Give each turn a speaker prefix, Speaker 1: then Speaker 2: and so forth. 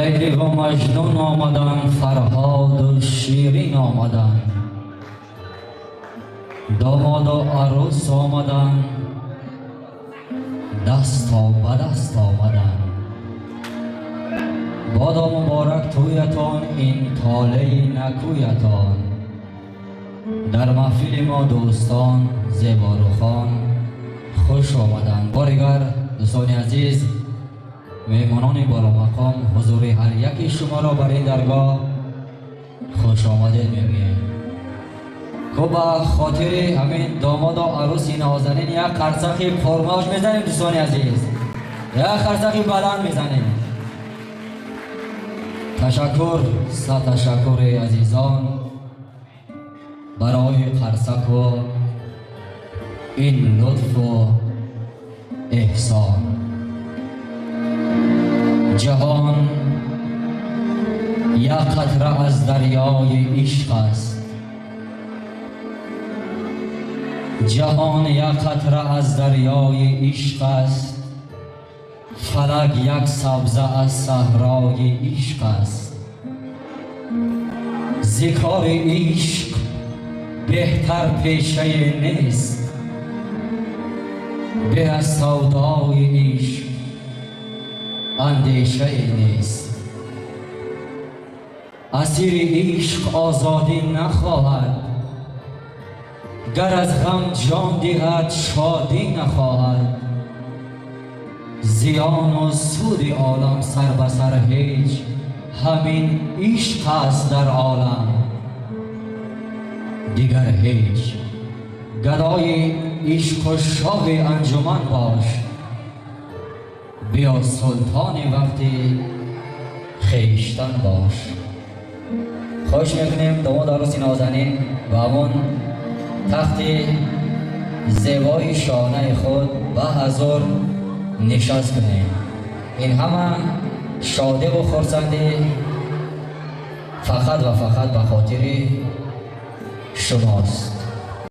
Speaker 1: Лайли ва Маҷнун омаданд, Фарҳоду Ширин омаданд, домоду арӯс омаданд, даст ба даст омаданд. Бодо муборак тӯятон, ин толеи накӯятон. Дар маҳфили мо дӯстон зеборухон хуш омаданд. Бори дигар, дӯстони азиз, меҳмонони боломақом, ҳузури ҳар яки шуморо бар ин даргоҳ хуш омадед мегӯем. Хуб, ба хотири ҳамин домоду арӯси нозанин як қарсаки пурмавҷ мезанем, дӯстони азиз, як қарсаки баланд мезанем. Ташаккур, сад ташаккури азизон барои қарсаку ин лутфу эҳсон. Ҷаҳон як қатра аз дарёи ишқ аст, ҷаҳон як қатра аз дарёи ишқ аст, фалак як сабза аз саҳрои ишқ аст. Зи кори ишқ беҳтар пешае нест, бе аз савдои ишқ андешае нест. Асири ишқ озодӣ нахоҳад, гар аз ғам ҷон диҳад шодӣ нахоҳад. Зиёну суди олам сар ба сар ҳеҷ, ҳамин ишқ аст дар олам дигар ҳеҷ. Гадои ишқу шоҳи анҷуман бош, биё султони вақти хештан бош. Хоҳиш мекунем, домод арӯси нозанин ба ҳамон тахти зебои шонаи худ ба ҳазур нишаст кунем. Ин ҳама шодиву хурсандӣ фақат ва фақат ба хотири шумост.